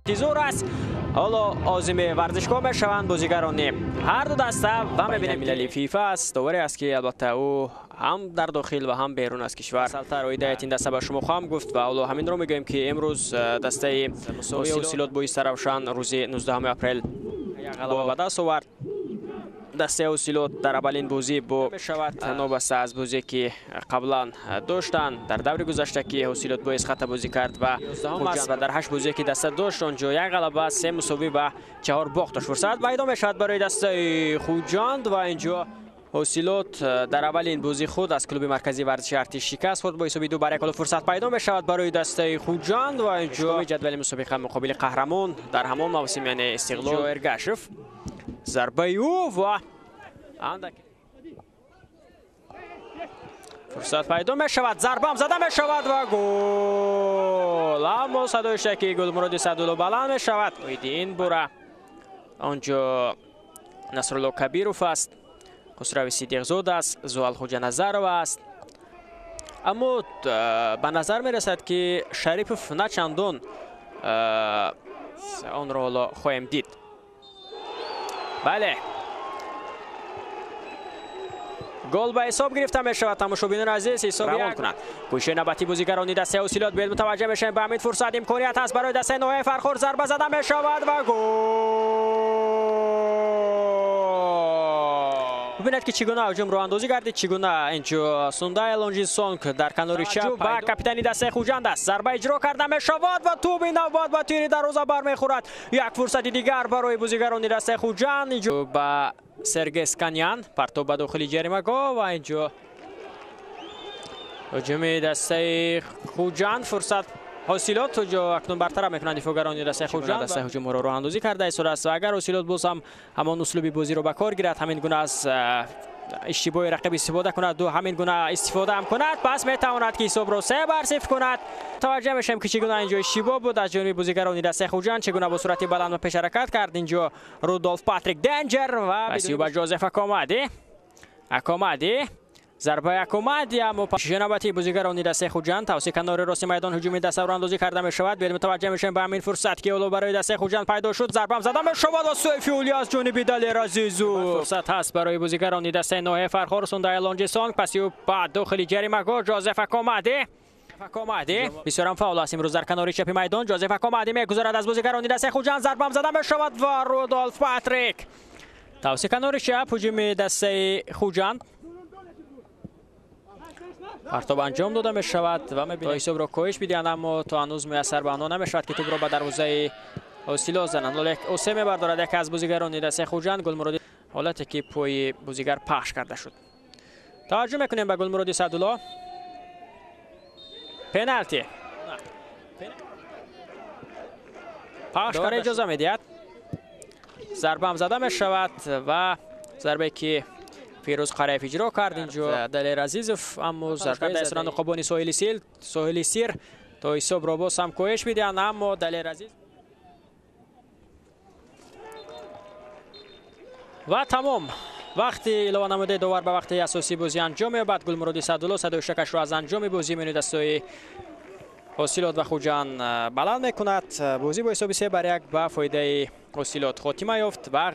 Интизор аст. Ҳоло озими варзишгоҳ мешаванд бозигарони ҳар ду даста ва мебинем милали ФИФА аст. Доваре аст, ки албатта ӯ ҳам дар дохил ва ҳам берун аз кишвар. Салтар оидаят ин даста ба шумо хоҳам гуфт ва ҳоло ҳаминро мегӯем, ки имрӯз дастаи Ҳосилот бо Истаравшан рӯзи 19 апрел ғалаба ба даст овард. Дастаи Ҳосилот дар аввалин бозӣ бо мешавад, новобаста аз бозие, ки қаблан доштанд дар даври гузашта, ки Ҳосилот бо Эсхата бозӣ кард ва аст ва дар 8 бозие, ки даста дошт, онҷо як ғалаба, се мусовӣ ва 4 бохт дошт. Фурсат пайдо мешавад барои дастаи Хуҷанд ва инҷо Ҳосилот дар аввалин бозии худ аз клуби марказии варзиши Артиш шикаст хӯрд бо ҳисоби 2-1. Ҳоло фурсат пайдо мешавад барои дастаи Хуҷанд ва инҷо ҷадвали мусобиқа муқобили қаҳрамон дар ҳамон мавсим, яъне Истиқлол, Эргашев, зарбаи ӯ ва андак фурсат пайдо мешавад, зарбаам зада мешавад ва гол. Аммо садои шаки Гулмуроди Садулло баланд мешавад. Оиди ин бура онҷо Насрулло Кабиров аст, Хусрави Сидиқзод аст, Зуал Хуҷаназарова аст. Аммо ба назар мерасад, ки Шарипов на чандон онро ҳоло хоҳем дид. Бале, гол ба ҳисоб гирифта мешавад. Тамошобинони азиз, ҳисоб равон кунанд. Кӯшиши навбатии бозигарони дастаи Ҳосилот. Биёед мутаваҷҷеҳ мешавем ба ҳамин фурсат. Имконият ҳаст барои дастаи ноҳияи Фархор. Зарба зада мешавад ва гол. Бубинед, ки чӣ гуна ҳуҷум роҳандозӣ гардид, чӣ гуна инҷо Сундай Лонҷи Сонг дар канори чап ба капитани дастаи Хуҷанд аст. Зарба иҷро карда мешавад ва тӯби навбат ба тири дарвоза бармехӯрад. Як фурсати дигар барои бозигарони дастаи Хуҷанд. Инҷо ба Сергей Сканян партоб ба дохили ҷаримагоҳ ва инҷо ҳуҷуми дастаи Хуҷанд, фурсат Ҳосилот ҷо акнун бартараф мекунанд дифоъгарони дастаи Хуҷанд. Дастаи ҳуҷумро роҳандозӣ карда истодааст ва агар Ҳосилот боз ҳам ҳамон услуби бозиро ба кор гирад, ҳамин гуна аз иштибоҳи рақиб истифода кунад, ду ҳамин гуна истифода ҳам кунад, пас метавонад, ки ҳисобро 3-0 кунад. Таваҷҷӯҳ мешавем, ки чӣ гуна инҷо иштибоҳ буд аз ҷониби бозигарони дастаи Хуҷанд, чӣ гуна бо суръати баланд ба пеш ҳаракат кард инҷо Рудолф Патрик Денҷер ва ба Ҷозеф Акомади. Акомади, зарбаи Акомади, аммо навбати бозигарони дастаи Хуҷанд тавсии канори рости майдон ҳуҷуми даста роҳандозӣ карда мешавад. Биёед мутаваҷҷеҳ мешавем ба ҳамин фурсат, ки ҳоло барои дастаи Хуҷанд пайдо шуд. Зарбаам зада мешавад ва Сайфиулли аз ҷониби Далер Азизов. Фурсат ҳаст барои бозигарони дастаи ноҳияи Фархор. Сундай Лонҷи Сонг паси ӯ ба дохили ҷаримагоҳ Ҷозеф Акомади. Акомади бисёрам фаъол аст имрӯз дар канори чапи майдон. Ҷозеф Акомади мегузарад аз бозигарони дастаи Хуҷанд. Зарбаам зада мешавад ва Рудолф Патрик тавсии канори чап ҳуҷуми дастаи Хуҷанд. Партоб анҷом дода мешавад ва мебинем то ҳисобро коҳиш бидиҳанд, аммо то ҳанӯз муяссар ба онҳо намешавад, ки тӯбро ба дарвозаи Ҳосилот зананд. Ҳоло осе мебардорад яке аз бозигарони дастаи Хуҷанд, Гулмуроди, ҳолате ки пои бозигар пахш карда шуд. Таваҷҷӯҳ мекунем ба Гулмуроди Садулло. Пеналти пахш карда иҷоза медиҳад. Зарбаам зада мешавад ва зарбае, ки Фирӯз Қараев иҷро кард инҷо Далер Азизов, аммо зарбаи ниқобони соҳили Сир то ҳисобро боз ҳам коҳиш бидиҳанд, аммо Далер Азиз ва тамом. Вақти илова намудаи довар ба вақти асосии бозӣ анҷом меёбад. Гулмуроди Садулло садои шакашро аз анҷоми бозӣ миёни дастаи Ҳосилот ва Хуҷанд баланд мекунад. Бозӣ бо ҳисоби 3-1 ба фоидаи Ҳосилот хотима ёфт ва